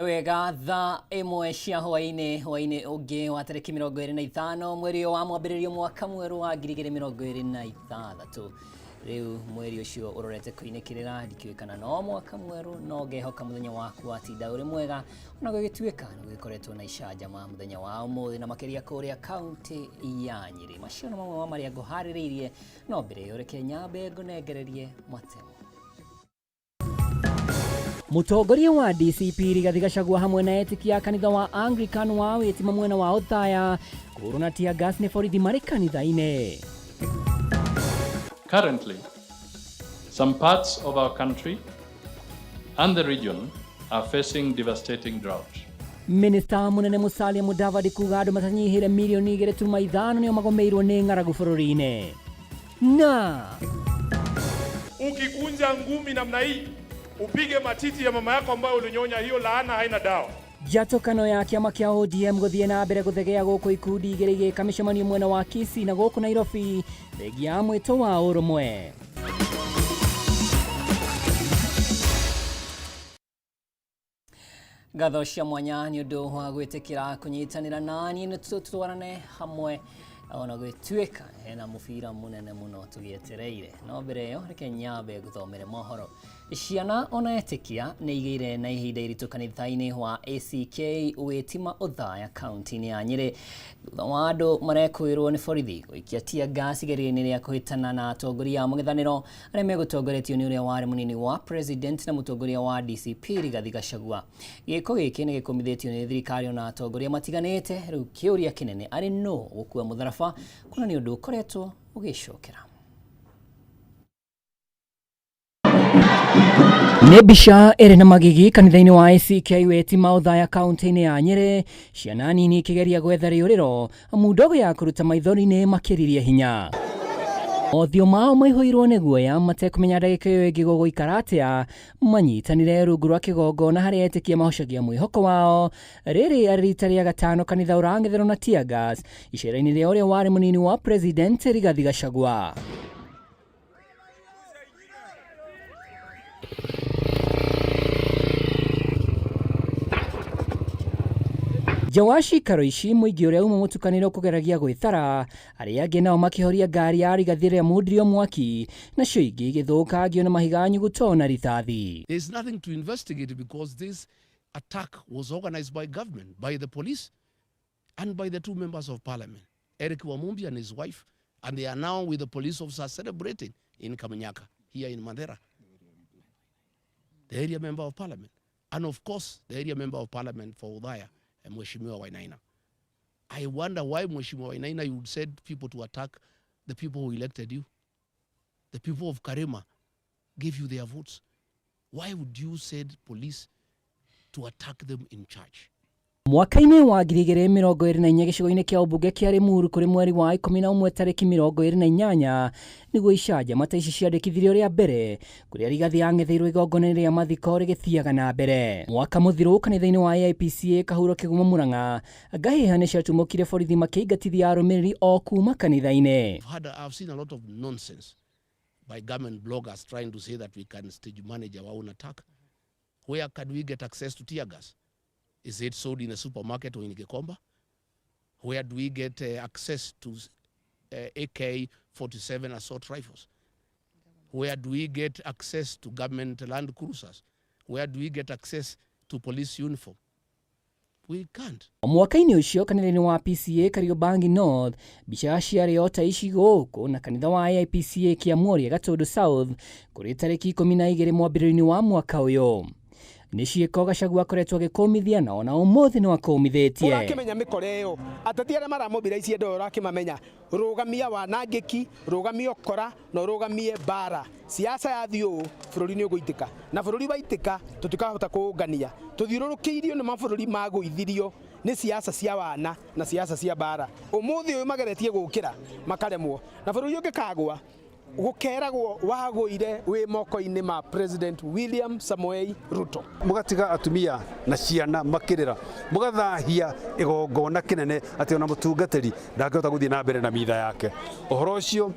Wega thaa ĩmwe cia hwainĩ, hwainĩ ũngĩ wa tarĩki 25 mweri ũyũ wa mwambĩrĩrio mwaka mwerũ wa 2026. Rĩu mweri ũcio ũrorete kũinĩkĩrĩra, ndikĩũĩ kana no mwaka mwerũ, no ngehoka mũthenya waku watinda ũrĩ mwega, ona gũgĩtuĩka nĩ gũgĩkoretwo na icanjama mũthenya wa ũmũthĩ na makĩria kũrĩa kaunti ya Nyĩrĩ. Macio nĩ mamwe ma marĩa ngũharĩrĩirie, no mbere ĩyo reke nyambe ngũnengererie matemo. Mũtongoria wa DCP Rigathi Gachagua hamwe na etĩkia a kanitha wa Anglican wa Wĩtima mwena wa Othaya kũhũrwo na tear gas nĩ borithi marĩ kanitha-inĩ. Currently, some parts of our country and the region are facing devastating drought. Minista mũnene Musalia Mudavadi kuga andũ matanyihĩire mirioni 2.5 nĩo magomeirwo nĩ ng'aragu bũrũri-inĩ. Na Ukikunja ngumi namna hii upige matiti ya mama yako ambayo ulinyonya, hiyo laana haina dawa. Njatũkano ya kĩama kĩa ODM gũthiĩ na mbere gũthegea gũkũ ikundi igĩrĩ igĩka mĩcemanio mwena wa Kisii na gũkũ Nairobi thengia ya mwĩto wa ũrũmwe. Ngatho cia mwanya nĩ ũndũ wa gwĩtĩkĩra kũnyitanĩra naniĩ nĩ tũtwarane hamwe ona gwĩtuĩka hena mũbira mũnene mũno tũgĩetereire. No mbere ĩyo reke nyambe ngũthomere mohoro. Ciana ona etĩkia nĩ igĩire na ihinda iritũ kanitha-inĩ wa ACK Wĩtima Othaya kaunti-inĩ ya Nyĩrĩ thutha wa andũ marekũĩrwo nĩ borithi gũikia tear gas igerio-inĩ rĩa kũhĩtana na atongoria a mũng'ethanĩro arĩa megũtongoretio nĩ ũrĩa warĩ mũnini wa president na mũtongoria wa DCP Rigathi Gachagua. Gĩko gĩkĩ nĩ gĩkũmithĩtio nĩ thirikari ona atongoria matiganĩte, rĩu kĩũria kĩnene arĩ nũ gũkua mũtharaba kuona nĩ ũndũ ũkoretwo ũgĩcokera. Nĩ mbica ĩrĩ na magigi kanitha-inĩ wa ACK Wĩtima Othaya kaunti-inĩ ya Nyĩrĩ, ciana nini ikĩgeria gwetha rĩũrĩro amu ndogo ya kũruta maithori nĩ ĩmakĩririe hinya. Mothiũ mao maihũirwo nĩ guoya matekũmenya ndagĩka ĩyo ĩngĩ gũgũikara atĩa, manyitanire rungu rwa kĩgongona harĩa etĩkia mahocagia mwĩhoko wao. Rĩrĩ arĩ rita rĩa gatano kanitha ũrang'etherwo na tear gas icera-inĩ rĩa ũrĩa warĩ mũnini wa president Rigathi Gachagua. Nja wa cikaro ici mũingĩ ũrĩa uma mũtukanĩre ũkũgeragia gwĩthara, arĩa angĩ nao makĩhoria ngari ya Rigathi ĩrĩa mundirio mwaki, nacio ingĩ igĩthũkangio na mahiga nyuguto na rithathi. There is nothing to investigate because this attack was organized by government, by the police and by the two members of parliament, Eric Wamumbi and his wife, and they are now with the police officers celebrating in Kaminyaka, here in Mandera. The area member of parliament. And of course, the area member of parliament for Othaya, Mheshimiwa Wainaina. I wonder why Mheshimiwa Wainaina, you would send people to attack the people who elected you. The people of Karima gave you their votes. Why would you send police to attack them in church? Mwaka-inĩ wa 2024 gĩcigo-inĩ kĩa ũmbunge kĩa Limuru kũrĩ mweri wa 11 tarĩki 28 nĩguo icanjama ta ici ciandĩkithirio rĩa mbere kũrĩa Rigathi ang'etheirwo igongona-inĩ rĩa mathiko rĩgĩthiaga na mbere. Mwaka mũthiru kanitha-inĩ wa AIPCA Kahuro Kĩgumo Murang'a ngahĩha nĩ ciatumũkire borithi makĩingatithia arũmĩrĩri o kuma kanitha-inĩ. I've seen a lot of nonsense by government bloggers trying to say that we can stage manage our own attack. Where can we get access to tear gas? Is it sold in a supermarket or in Gikomba? Where do we get access to AK-47 assault rifles? Where do we get access to government land cruisers? Where do we get access to police uniform? We can't. Mwaka-inĩ ũcio kanitha-inĩ wa PCA Kariobangi North mbica ciarĩ o ta ici gũkũ na kanitha wa AIPCA Kĩamuoria Gatũndũ South kũrĩ tarĩki 12 mwambĩrĩrio-inĩ wa mwaka ũyũ. Nĩ ciĩko Gachagua akoretwo agĩkũmithia na ona ũmũthĩ no akũmithĩtie. Ũrakĩmenya mĩkora ĩyo, ateti arĩa maramobilize andũ aya ũrakĩmamenya, rũgamia wanangĩki, rũgamia ũkora na ũrũgamie mbara. Siasa yathiĩ ũũ bũrũri nĩ ũgũitĩka, na bũrũri waitĩka tũtikahota kũũngania. Tũthiũrũrũkĩirio nĩ mabũrũri magũithirio nĩ siasa cia wana na siasa cia mbara. Ũmũthĩ ũyũ mageretie gũkĩra makaremwo, na bũrũri ũngĩkagwa gũkeragwo wagũire wĩ moko-inĩ ma President William Samoei Ruto. Mũgatiga atumia na ciana makĩrĩra, mũgathahia igongona kĩnene atĩ ona mũtungatĩri ndangĩhota gũthiĩ na mbere na mitha yake. Ũhoro ũcio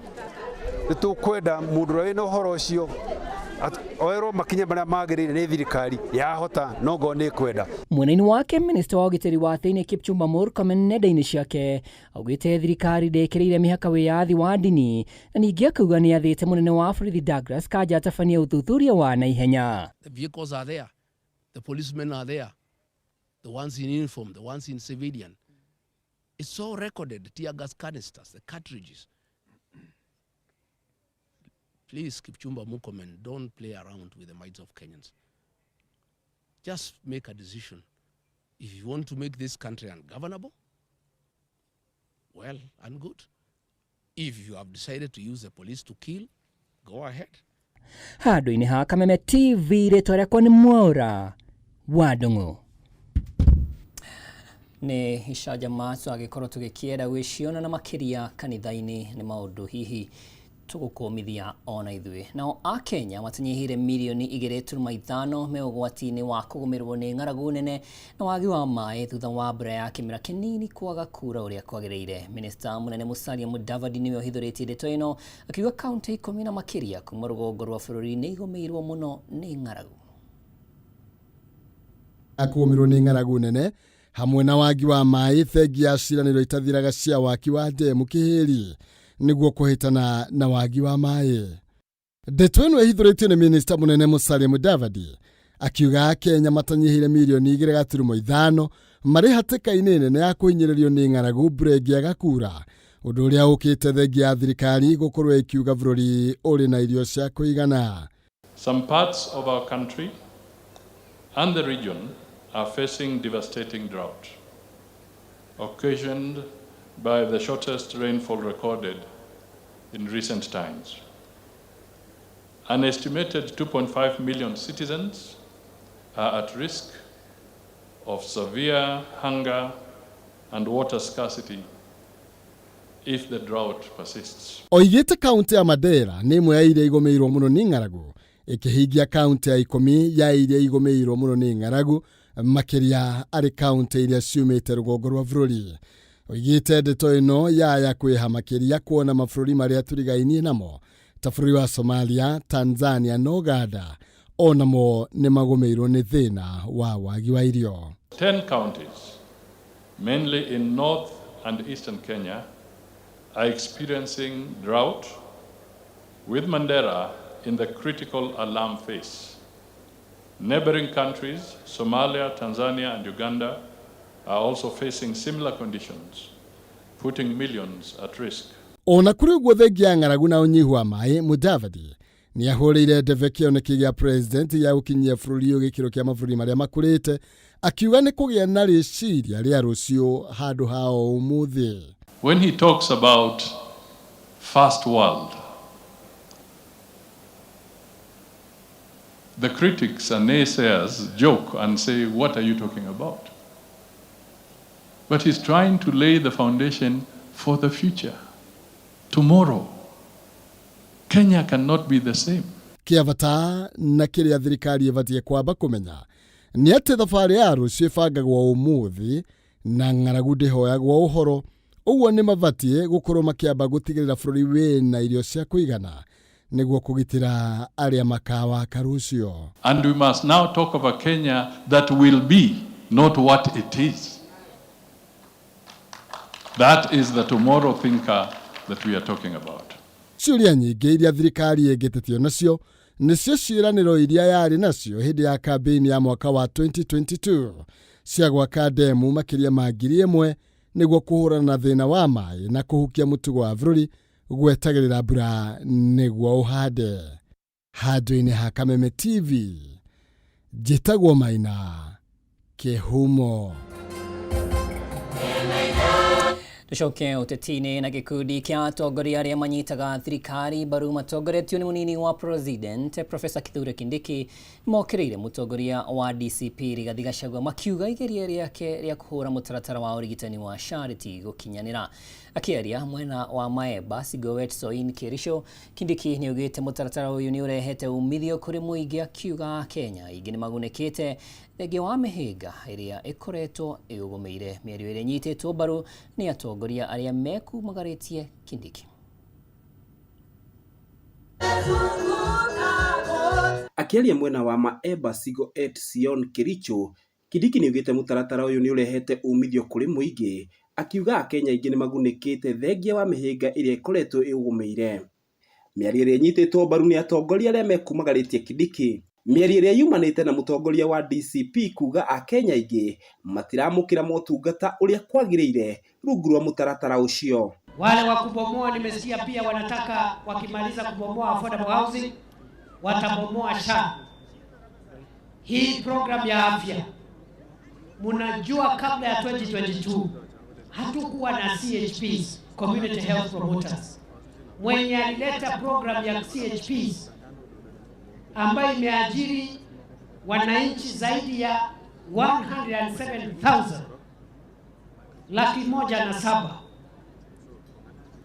nĩ tũkwenda mũndũ ũrĩa wĩna ũhoro ũcio Oerwo makinya marĩa magĩrĩire nĩ thirikari yahota no ngorwo nĩ kwenda. Mwena-inĩ wake, minista wa ũgitĩri wa thĩinĩ Kipchumba Murkomen nenda-inĩ ciake augĩte thirikari ndĩkĩrĩire mĩhaka wĩyathi wa ndini, na ningĩ akauga nĩ athĩte mũnene wa borithi Douglas Kanja atabanie ũthuthuria wa naihenya. The vehicles are there, the policemen are there, the ones in uniform, the ones in civilian. It's all recorded, tear gas canisters, the cartridges. Please, Kipchumba Murkomen, don't play around with the minds of Kenyans. Just make a decision. If you want to make this country ungovernable, well and good. If you have decided to use the police to kill, go ahead. Handũ-inĩ ha Kameme TV, rĩtwa rĩakwa nĩ Mwaũra wa Ndung'u. Nĩ icanjama twagĩkorwo tũgĩkĩenda gwĩciona na makĩria kanitha-inĩ nĩ maũndũ hihi tũgũkũmithia ona ithuĩ. Nao Akenya matanyihĩire mirioni 2.5 me ũgwati-inĩ wa kũgũmĩrwo nĩ ng'aragu nene na wagi wa maĩ thutha wa mbura ya kĩmera kĩnini kwaga kura ũrĩa kwagĩrĩire. Minista mũnene Musalia Mudavadi nĩwe ũhithũrĩtie ndeto ĩno, akiuga kaunti 10 na makĩria kuma rũgongo rwa bũrũri nĩ igũmĩirwo mũno nĩ ng'aragu. Akũgũmĩrwo nĩ ng'aragu nene hamwe na wagi wa maĩ thengia ya ciĩranĩro itathiraga cia waki wa ndemu Kĩhĩri nĩguo kũhĩtana na wagi wa maĩ. Ndeto ĩno ĩhithũrĩtio nĩ minista mũnene Musalia Mudavadi, akiuga Akenya matanyihĩire mirioni 2.5 marĩ hatĩka-inĩ nene ya kũhinyĩrĩrio nĩ ng'aragu mbura ĩngĩaga kura, ũndũ ũrĩa ũkĩte thengia ya thirikari gũkorwo ĩkiuga bũrũri ũrĩ na irio cia kũigana. Some parts of our country and the region are facing devastating drought, occasioned by the shortest rainfall recorded in recent times. An estimated 2.5 million citizens are at risk of severe hunger and water scarcity if the drought persists. Oigĩte kaunti ya Mandera nĩ ĩmwe ya iria igũmĩirwo mũno nĩ ng'aragu, ĩkĩhingia kaunti ya 10 ya iria igũmĩirwo mũno nĩ ng'aragu makĩria arĩ kaunti iria ciumĩte rũgongo rwa bũrũri. Oigĩte ndeto ĩno yaya kwĩha makĩria kuona mabũrũri marĩa tũrigainie namo ta bũrũri wa Somalia, Tanzania na Uganda onamo nĩ magũmĩirwo nĩ thĩna wa wagi wa irio. 10 counties, mainly in north and eastern Kenya, are experiencing drought, with Mandera in the critical alarm phase. Neighboring countries, Somalia, Tanzania, and Uganda, are also facing similar conditions, putting millions at risk. Ona kũrĩ ũguo, thengia ya ng'aragu na ũnyihu wa maĩ, Mudavadi nĩ ahũrĩire ndebe kĩoneki gĩa president ya gũkinyia bũrũri ũyũ gĩkĩro kĩa mabũrũri marĩa makũrĩte, akiuga nĩ kũgĩa na rĩciria rĩa rũciũ handũ ha o ũmũthĩ. When he talks about first world, the critics and naysayers joke and say, "What are you talking about?" But he's trying to lay the foundation for the future. Tomorrow, Kenya cannot be the same. Kĩa bata na kĩrĩa thirikari ĩbatiĩ kwamba kũmenya nĩ atĩ thabarĩ ya rũciũ ĩbangagwo ũmũthĩ na ng'aragu ndĩhoyagwo ũhoro. Ũguo nĩ mabatiĩ gũkorwo makĩamba gũtigĩrĩra bũrũri wĩna irio cia kũigana nĩguo kũgitĩra arĩa makawaka rũciũ. And we must now talk of a Kenya that will be, not what it is. That is the tomorrow thinker that we are talking about. Ciũria nyingĩ iria thirikari ĩngĩtetio nacio nĩcio ciĩranĩro iria yarĩ nacio hĩndĩ ya kambĩini ya mwaka wa 2022 cia gwaka ndemu makĩria ma 1,000 nĩguo kũhũrana na thĩna wa maĩ na kũhukia mũtugo wa bũrũri gwetagĩrĩra mbura nĩguo ũhande. Handũ-inĩ ha Kameme TV, njĩtagwo Maina Kĩhumo. Tucoke ũteti-inĩ na gĩkundi kĩa atongoria arĩa manyitaga thirikari mbaru matongoretio nĩ mũnini wa president Professor Kithure Kindiki mokĩrĩire mũtongoria wa DCP Rigathi Gachagua, makiuga igeria rĩake rĩa kũhũra mũtaratara wa ũrigitani wa SHA rĩtigũkinyanĩra. Akĩaria mwena wa Maeba, Sigowet Soin, Kericho, Kindiki nĩ augĩte mũtaratara ũyũ nĩ ũrehete umithio kũrĩ mũingĩ, akiuga Kenya aingĩ nĩ magunĩkĩte thengia wa mĩhĩnga ĩrĩa ĩkoretwo ĩũgũmĩire. Mĩario ĩrĩa ĩnyitĩtwo mbaru nĩ atongoria arĩa mekumagarĩtie Kindiki. Akĩaria mwena wa Maeba Sigowet Sion Kericho, Kindiki nĩaugĩte mũtaratara ũyũ nĩũrehete umithio kũrĩ mũingĩ, akiuga akenya aingĩ nĩmagunĩkĩte thengia wa mĩhĩnga ĩrĩa ĩkoretwo ĩũgũmĩire. Mĩario ĩrĩa ĩnyitĩtwo mbaru nĩ atongoria arĩa mekumagarĩtie Kindiki, mĩario ĩrĩa yumanĩte na mũtongoria wa DCP kuga akenya aingĩ matiramũkĩra motungata ũrĩa kwagĩrĩire rungu rwa mũtaratara ũcio. Wale wa kubomoa nimesikia pia wanataka wakimaliza kubomoa affordable housing watabomoa SHA. Hii program ya afya, mnajua kabla ya 2022 hatukuwa na CHPs, community health promoters. Mwenye alileta program ya CHPs ambayo imeajiri wananchi zaidi ya 107,000 107,000,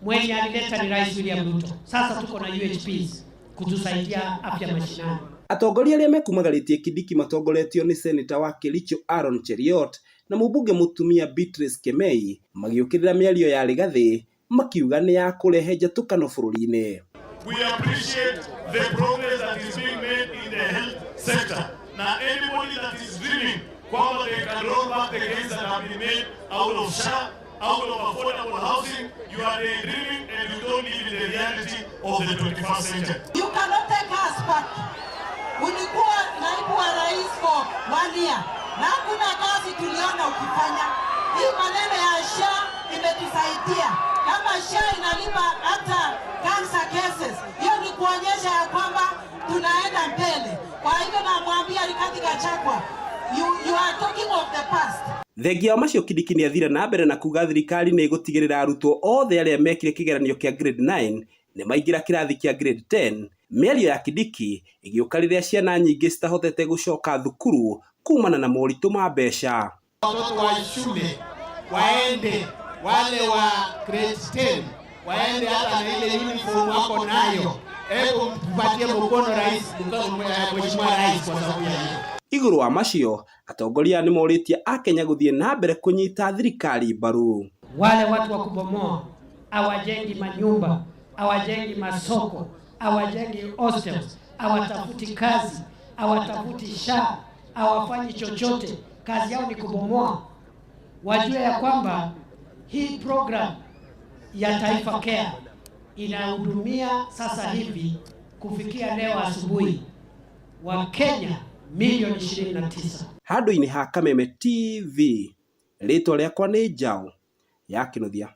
mwenye alileta ni Rais William Ruto. Sasa tuko na UHPs kutusaidia afya mashinani. Atongoria arĩa mekumagarĩtie Kindiki matongoretio nĩ seneta wa Kericho Aaron Cheruiyot na mũmbunge mũtumia Beatrice Kemei magĩũkĩrĩra mĩario ya Rigathi makiuga nĩ ya kũrehe njatũkano bũrũri-inĩ. We appreciate the progress that is being made in the health sector. Now anybody that is dreaming kwamba they can roll back the gains that have been made out of SHA, out of affordable housing, you are daydreaming and you don't live in the reality of the 21st century. You cannot take us back. Ulikuwa naibu wa rais for one year na hakuna kazi tuliona ukifanya. Hii maneno ya SHA imetusaidia. Kama SHA inalipa hata cancer cases, hiyo ni kuonyesha ya kwamba tunaenda mbele. Kwa hivyo namwambia Rigathi Gachagua, you are talking of the past. Thengia wa macio Kindiki nĩathire na mbere na kuga thirikari nĩ ĩgũtigĩrĩra arutwo othe arĩa mekire kĩgeranio kĩa grade 9 nĩ maingĩra kĩrathi kĩa grade 10. Mĩario ya Kindiki ĩgĩũka rĩrĩa ciana nyingĩ citahotete gũcoka thukuru kumana na moritũ ma mbeca. Watoto wa shule waende, wale wa grade 10 waende hata na ile uniform wako nayo. Hebu tupatie mkono rais, mheshimiwa rais kwa sababu ya hiyo. Igũrũ wa macio atongoria nĩ morĩtie akenya gũthiĩ na mbere kũnyita thirikari mbaru. Wale watu wa kubomoa hawajengi manyumba, hawajengi masoko, hawajengi hostels, hawatafuti kazi, hawatafuti SHA, hawafanyi chochote, kazi yao ni kubomoa. Wajue ya kwamba hii program ya Taifa Care inahudumia sasa hivi kufikia leo asubuhi Wakenya milioni 29. Handũ-inĩ ha Kameme TV, rĩtwa rĩakwa nĩ Njaũ ya Kĩnuthia.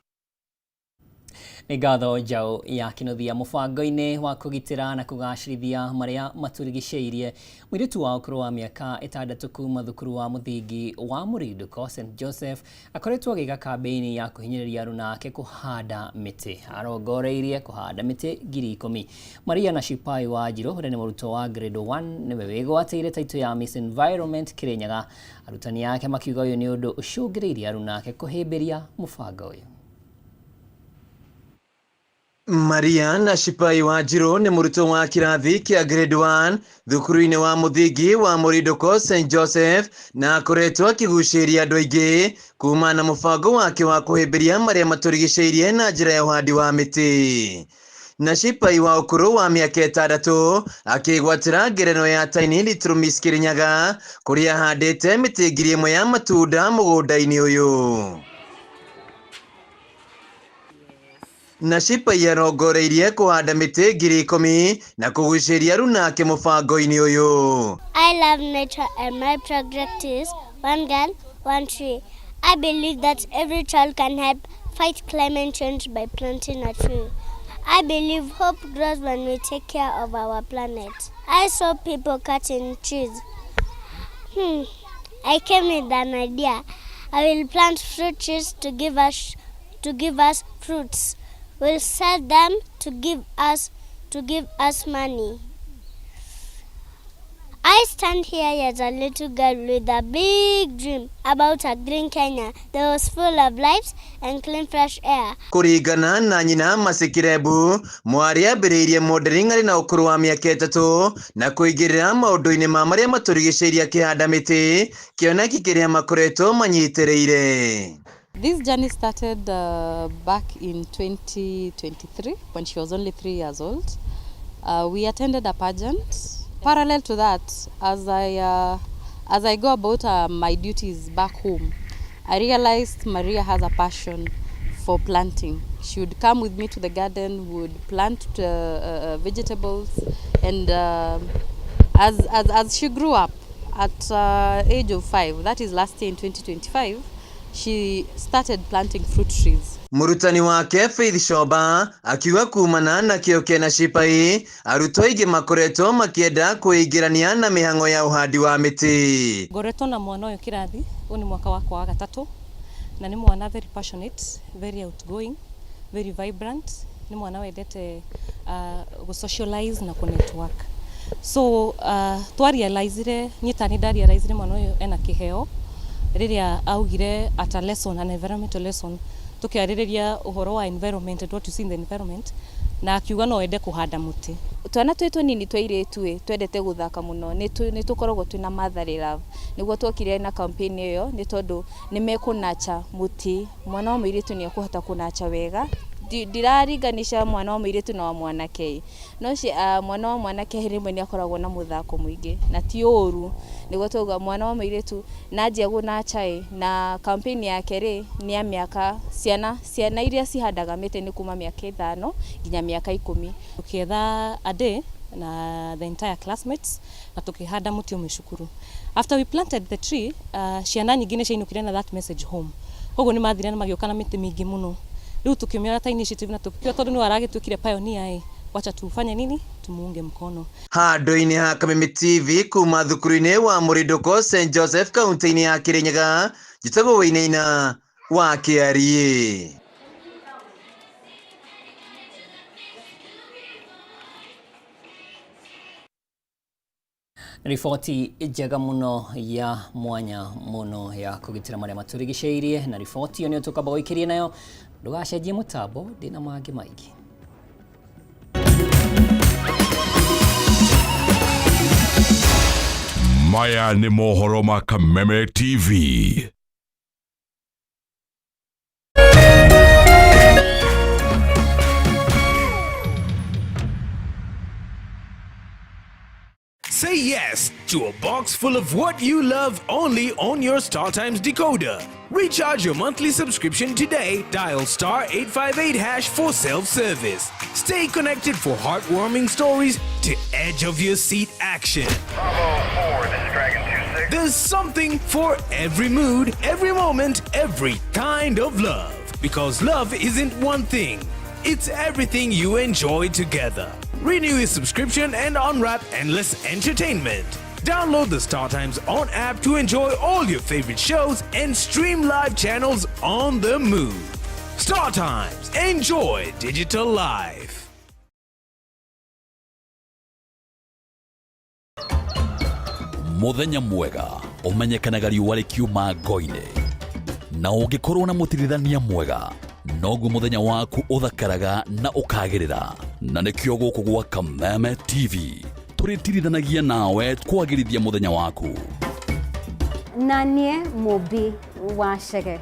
Nĩ ngatho Njaũ ya Kĩnuthia. Mũbango-inĩ wa kũgitĩra na kũgacĩrithia marĩa matũrigicĩirie, mũirĩtu wa ũkũrũ wa mĩaka 6 kuma thukuru wa mũthingi wa Mũrindũko St Joseph akoretwo agĩka kambĩini ya kũhinyĩrĩria aruna ake kũhanda mĩtĩ. Arongoreirie kũhanda mĩtĩ 10,000. Maria na Shipai Wanjirũ ũrĩa nĩ mũrutwo wa grade 1 nĩwe wĩgwatĩire taitũ ya Miss Environment Kirinyaga. Arutani ake makiuga ũyũ nĩ ũndũ ũcũngĩrĩirie aruna ake kũhĩmbĩria mũbango ũyũ. Maria na Shipai Wanjirũ nĩ mũrutwo wa kĩrathi kĩa grade 1 thukuru-inĩ wa mũthingi wa Mũrindũko St Joseph na akoretwo akĩgucĩrĩria andũ aingĩ kuma na mũbango wake wa kũhĩmbĩria marĩa matũrigicĩirie na njĩra ya ũhandi wa mĩtĩ. Na Shipai wa ũkũrũ wa mĩaka 6 akĩgwatĩra ngerenwa ya Tiny Little Miss Kirinyaga kũrĩa ahandĩte mĩtĩ 1,000 ya matunda mũgũnda-inĩ ũyũ. Na Shipai arongoreirie kũhanda mĩtĩ 10,000 na kũgucĩrĩria aruna ake mũbango-inĩ ũyũ. I love nature and my project is one girl, one tree. I believe that every child can help fight climate change by planting a tree. I believe hope grows when we take care of our planet. I saw people cutting trees. I came with an idea. I will plant fruit trees to give us fruits. We'll sell them to give us money. I stand here as a little girl with a big dream about a green Kenya that was full of lives and clean fresh air. Kũringana na nyina Mercy Kirebu, mwarĩ ambĩrĩirie modeling arĩ na ũkũrũ wa mĩaka 3 na kũingĩrĩra maũndũ-inĩ ma marĩa matũrigicĩirie akĩhanda mĩtĩ, kĩoneki kĩrĩa makoretwo manyitĩrĩire. This journey started back in 2023 when she was only 3 years old. We attended a pageant Parallel to that, as I, uh, as I go about uh, my duties back home, I realized Maria has a passion for planting. She would come with me to the garden, would plant uh, uh, vegetables, and uh, as, as, as she grew up, at uh, age of five, that is last year in 2025, she started planting fruit trees. Mũrutani wake Faith Shoba akiuga kumana na kĩo kĩna Shipai arutwo aingĩ makoretwo makĩenda kwĩingĩrania na mĩhang'o ya ũhandi wa mĩtĩ. Ngoretwo na mwana ũyũ kĩrathi, ũyũ nĩ mwaka wakwa wa gatatũ, na nĩ mwana very passionate, very outgoing, very vibrant, nĩ mwana wendete uh, gũ socialize na kũ network. So uh, twarealizire niĩ tani ndarealizire mwana ũyũ ena kĩheo rĩrĩa augire at a lesson, an environmental lesson, tũkĩarĩrĩria ũhoro wa environment and what you see in the environment, na akiuga no ende kũhanda mũtĩ. Twana twĩ tũnini twa airĩtu ĩ twendete gũthaka mũno nĩ tũkoragwo twĩna motherly love nĩguo twokire na campaign ĩyo nĩ tondũ nĩ mekũnacha mũtĩ mwana wa mũirĩtu nĩ ekũhota kũnacha wega ndiraringanisha mwana wa mũirĩtu na wa mwanake no uh, mwana wa mwanake rĩmwe nĩ akoragwo na mũthako mũingĩ na ti ũru nĩguo twauga mwana wa mũirĩtu nanjia gũnacha ĩ na campaign yake rĩ nĩ ya mĩaka ciana ciana iria cihandaga mĩtĩ nĩ kuma mĩaka ĩtano nginya mĩaka ikũmi. Tũkĩetha a day na the entire classmates na tukihanda muti ũmwe cukuru. After we planted the tree, uh, ciana nyingĩ nĩ ciainũkire na that message home. Koguo nĩ mathire na magĩũka na mĩtĩ mĩingĩ mũno. Rĩu tũkĩmĩoya ta initiative na tũkiuga tondũ nĩwe aragĩtuĩkire pioneer ĩ, wacha tufanye nini tumuunge mkono. Handũ-inĩ ha Kameme TV kuma thukuru-inĩ wa Mũrĩndũko St Joseph kaunti-inĩ ya Kĩrĩnyaga, njĩtagwo Wainaina wa Kĩariĩ. Riboti njega mũno ya mwanya mũno ya kũgitĩra marĩa matũrigicĩirie na riboti ĩyo nĩyo tũkamba gũikĩria nayo ndũgacenjie mũtambo ndĩna mangĩ maingĩ. Maya nĩ mohoro ma Kameme TV. Say yes to a box full of what you love only on your StarTimes decoder. Recharge your monthly subscription today. Dial star 858 hash for self-service. Stay connected for heartwarming stories to edge of your seat action. Bravo 4, this is Dragon 26. There's something for every mood, every moment, every kind of love. Because love isn't one thing. It's everything you enjoy together. Renew your subscription and unwrap endless entertainment. Download the StarTimes On app to enjoy all your favorite shows and stream live channels on the move. StarTimes, enjoy digital life. Mũthenya mwega ũmenyekanaga riũa rĩkiuma ngo-inĩ na ũngĩkorwo na mũtirithania mwega noguo mũthenya waku ũthakaraga na ũkagĩrĩra na nĩkĩo gũkũ gwa Kameme TV tũrĩtirithanagia nawe kwagĩrithia mũthenya waku. Na niĩ Mũmbi wa Chege.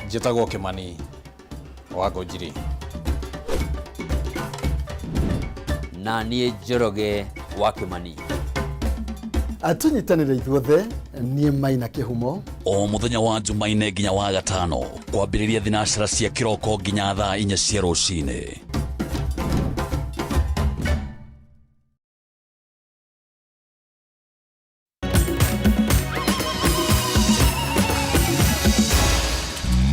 Njĩtagwo Kĩmani wa Ngũnjiri. Na niĩ Njoroge wa Kĩmani. Tũnyitanĩre ithuothe niĩ Maina Kĩhumo. O mũthenya wa Jumaine nginya wa gatano kwambĩrĩria thinacara cia kĩroko nginya thaa inya cia rũcinĩ.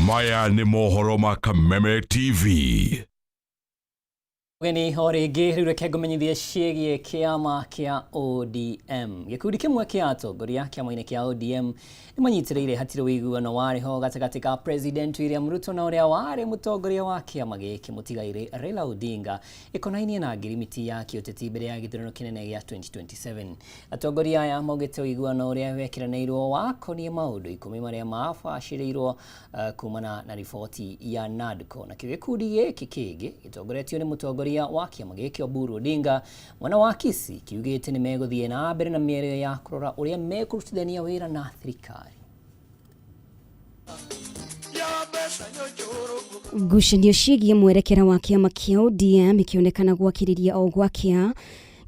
Maya nĩ mohoro ma Kameme TV. Ũgeni o rĩngĩ rĩu reke ngũmenyithie ciĩgiĩ kĩama kĩa ODM. Gĩkundi kĩmwe kĩa atongoria kĩama-inĩ kĩa ODM nĩ manyitĩrĩire hatirĩ ũiguano warĩ ho gatagatĩ ka President William Ruto na ũrĩa warĩ mũtongoria wa kĩama gĩkĩ mũtigairĩ Raila Odinga ĩkonainie na ngirimiti ya kĩũteti mbere ya gĩthurano kĩnene gĩa 2027. Atongoria aya maugĩte ũiguano ũrĩa wekĩranĩirwo wakoniĩ maũndũ ikũmi marĩa mabacĩrĩirwo uh, kumana na riboti ya NADCO. Nakĩo gĩkundi gĩkĩ kĩngĩ gĩtongoretio nĩ mũtongoria wa kĩama gĩkĩ Oburu Odinga mwena wa Kisii kiugĩte nĩ megũthiĩ na mbere na mĩario ya kũrora ũrĩa mekũrutithania wĩra na thirikari. Ngucanio ciĩgiĩ mwerekera wa kĩama kĩa ODM ikĩonekana gwakĩrĩria o gwakĩa.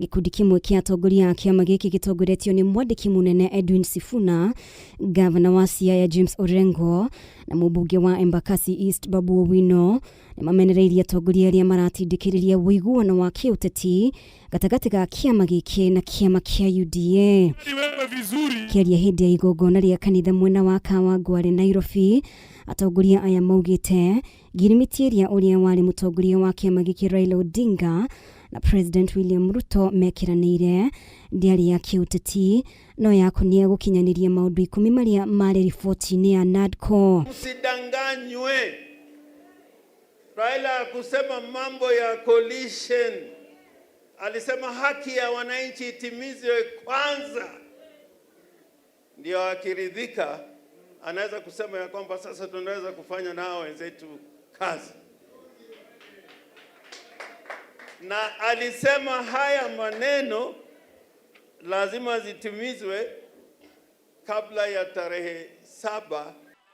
Gĩkundi kĩmwe kĩa atongoria a kĩama gĩkĩ gĩtongoretio nĩ mwandĩki mũnene Edwin Sifuna, ngavana wa Siaya James Orengo na mũmbunge wa Embakasi East Babu Owino nĩ mamenereirie atongoria arĩa maratindĩkĩrĩria ũiguano wa kĩũteti gatagatĩ ga kĩama gĩkĩ na kĩama kĩa UDA. Kĩaria hĩndĩ ya igongona rĩa kanitha mwena wa Kawangware Nairobi, atongoria aya maugĩte ngirimiti ĩrĩa ũrĩa warĩ mũtongoria wa kĩama gĩkĩ Raila Odinga na President William Ruto mekĩranĩire ndĩarĩ ya kĩũteti no yakonia gũkinyanĩria maũndũ 10 marĩa marĩ riboti-inĩ ya NADCO. Msidanganywe. Raila kusema mambo ya coalition, alisema haki ya wananchi itimizwe kwanza, ndio akiridhika anaweza kusema ya kwamba sasa tunaweza kufanya nao wenzetu kazi. Na alisema haya maneno lazima zitimizwe kabla ya tarehe 7.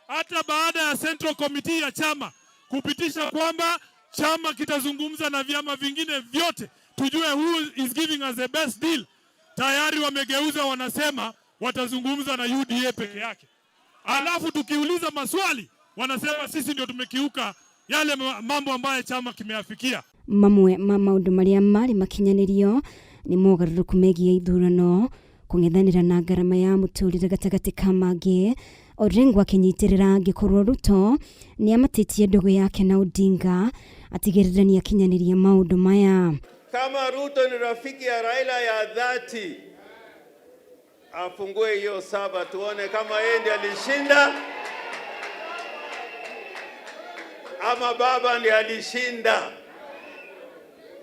Hata baada ya Central Committee ya chama kupitisha kwamba chama kitazungumza na vyama vingine vyote tujue who is giving us the best deal, tayari wamegeuza, wanasema watazungumza na UDA peke yake. Alafu tukiuliza maswali wanasema sisi ndio tumekiuka yale mambo ambayo chama kimeafikia. Mamwe ma maũndũ marĩa marĩ makinyanĩrio nĩ mogarũrũku megiĩ ithurano, kũng'ethanĩra na ngarama ya mũtũrĩre gatagatĩ ka mangĩ. Orengo akĩnyitĩrĩra angĩkorwo Ruto nĩamatĩtie ndũgũ yake na Odinga atigĩrĩre nĩakinyanĩria maũndũ maya. Kama Ruto ni rafiki ya Raila ya dhati, afungue hiyo 7 tuone kama yeye ndiye alishinda ama baba ndiye alishinda.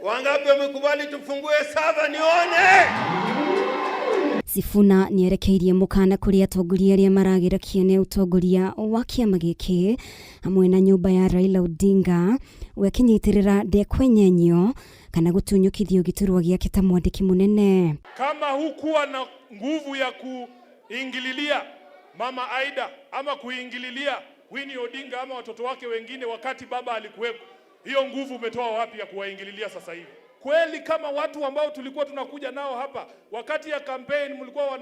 Wangapi wamekubali tufungue 7 nione? Sifuna nĩerekeirie mũkana kũrĩ atongoria arĩa maragĩra kĩene ũtongoria wa kĩama gĩkĩ hamwe na nyũmba ya Raila Odinga, we akĩnyitĩrĩra ndekwenyenyio kana gũtunyũkithio gĩturwa gĩake ta mwandĩki mũnene. Kama hukuwa na nguvu ya kuingililia Mama Aida ama kuingililia Winnie Odinga ama watoto wake wengine wakati baba alikuwepo, hiyo nguvu umetoa wapi ya kuwaingililia sasa hivi? Kweli kama watu ambao tulikuwa tunakuja nao hapa wakati ya campaign, mlikuwa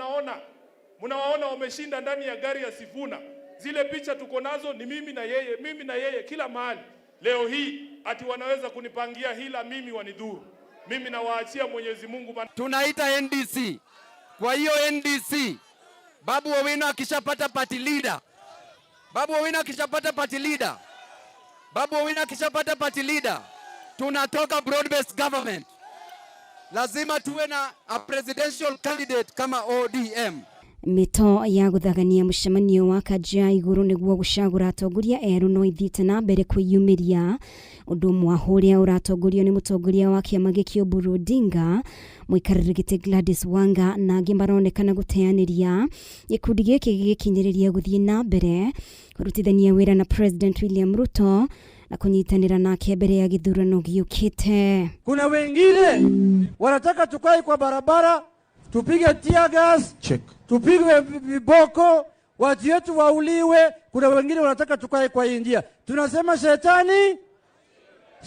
mnawaona wameshinda ndani ya gari ya Sifuna. Zile picha tuko nazo ni mimi na yeye, mimi na yeye kila mahali. Leo hii ati wanaweza kunipangia hila mimi wanidhuru. Mimi nawaachia Mwenyezi Mungu. Tunaita NDC. Kwa hiyo NDC, Babu Owino akishapata party leader, Babu Owino akishapata party leader, Babu Owino akishapata party leader, tunatoka broad-based government. Lazima tuwe na a presidential candidate kama ODM. Mĩto ya gũthagania mũcemanio wa kanjũ ya igũrũ nĩguo gũcagũra atongoria erũ no ithiĩte na mbere kwĩyumĩria. Ũndũ mwahu ũrĩa ũratongorio nĩ mũtongoria wa kĩama gĩkĩ Oburu Odinga, mũikarĩri gĩtĩ Gladys Wanga na angĩ maronekana gũteanĩria gĩkundi gĩkĩ gĩgĩkinyĩrĩria gũthiĩ na mbere kũrutithania wĩra na President William Ruto na kũnyitanĩra nake mbere ya gĩthurano gĩũkĩte. Kuna wengine wanataka tukae kwa barabara, tupige tear gas, check, tupigwe viboko, watu wetu wauliwe. Kuna wengine wanataka tukae kwa hii njia. Tunasema shetani,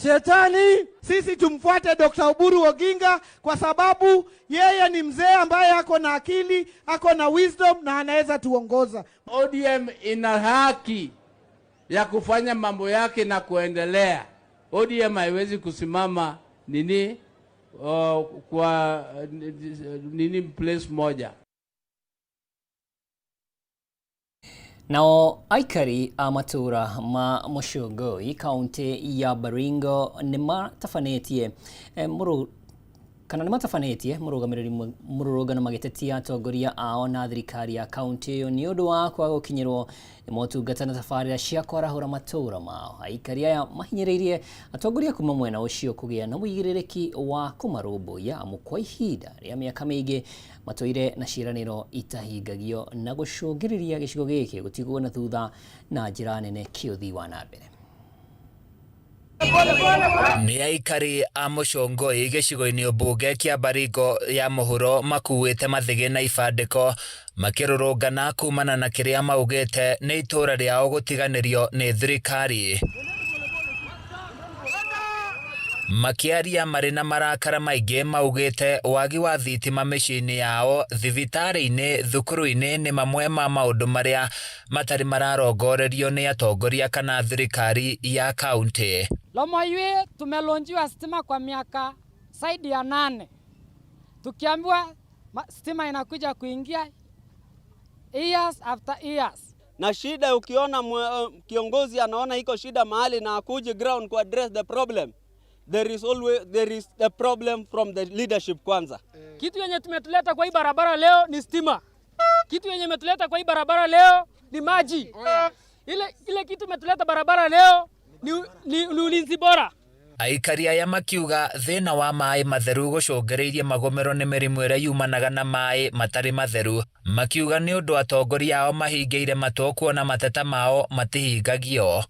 shetani. Sisi tumfuate Dr. Oburu Oginga kwa sababu yeye ni mzee ambaye ako na akili, ako na wisdom na anaweza tuongoza. ODM ina haki ya kufanya mambo yake na kuendelea. ODM haiwezi kusimama nini kwa nini place moja. Nao aikari a matũra ma Mũcũngũi kaunti ya Baringo nĩmatabanĩtie kana nĩmatabanĩtie mũrũgamĩrĩri mũrũrũngano magĩtetia atongoria ao na thirikari ya kaunti ĩyo nĩ ũndũ wa kwaga gũkinyĩrwo nĩ motungata na tabarĩra cia kwarahũra matũra mao. Aikari aya mahinyĩrĩirie atongoria kuma mwena ũcio kũgĩa na ũigĩrĩrĩki wa kũmarũmbũiya amu kwa ihinda rĩa mĩaka mĩingĩ matũire na ciĩranĩro itahingagio na gũcũngĩrĩria gĩcigo gĩkĩ gũtigwo na thutha na njĩra nene kĩũthii wa na mbere. Nĩ aikari a Mũcũngũi gĩcigo-inĩ mbunge kĩa Baringo ya mũhuro makuĩte mathĩgĩ na ibandĩko makĩrũrũngana kumana na kĩrĩa maugĩte nĩ itũra rĩao gũtiganĩrio nĩ thirikari. Makĩaria marĩ na marakara maingĩ maugĩte wagi wa thitima mĩciĩ-inĩ yao, thibitarĩ-inĩ, thukuru-inĩ nĩ mamwe ma maũndũ marĩa matarĩ mararongorerio nĩ atongoria kana thirikari ya kaunti. Lomoyui tumelonjiwa stima kwa miaka zaidi ya 8, tukiambiwa stima inakuja kuingia years after years. Na shida ukiona kiongozi anaona iko shida mahali na akuje ground ku address the problem, there is always there is the problem from the leadership kwanza. Kitu yenye tumetuleta kwa hii barabara leo ni stima. Kitu yenye imetuleta kwa hii barabara leo ni maji. Ile kitu imetuleta barabara leo ni ulinzi bora. Aikari aya makiuga thĩna wa maĩ matheru gũcũngĩrĩirie magũmĩrwo nĩ mĩrimũ ĩrĩa yumanaga na maĩ matarĩ matheru. Makiuga nĩ ũndũ atongoria ao mahingĩire matũ kuona mateta mao matihingagio.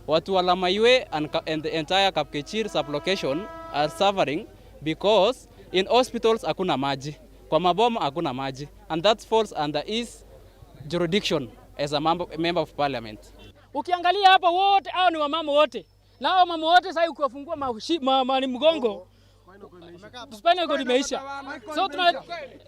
Watu wa Lamaiwe and the entire Kapkechir sublocation are suffering because in hospitals hakuna maji, kwa maboma hakuna maji, and that falls under his jurisdiction as a member of parliament. Ukiangalia hapa wote hao ni wamama wote. Na hao mama wote sasa ukiwafungua mgongo, spinal cord imeisha. So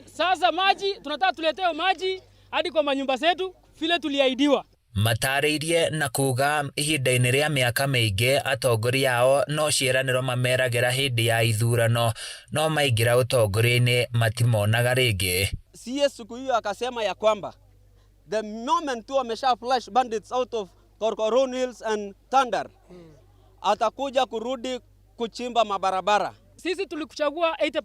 sasa maji tunataka tuletewe maji hadi kwa manyumba zetu vile tuliahidiwa. Matarĩirie na kuga ihinda-inĩ rĩa mĩaka mĩingĩ atongoria ao no ciĩranĩro mameragĩra hĩndĩ ya ithurano no maingĩra ũtongoria-inĩ matimonaga rĩngĩ. CS siku hiyo akasema ya kwamba the moment tu amesha flush bandits out of Korkoron Hills and Tandar, atakuja kurudi kuchimba mabarabara. Sisi tulikuchagua 80%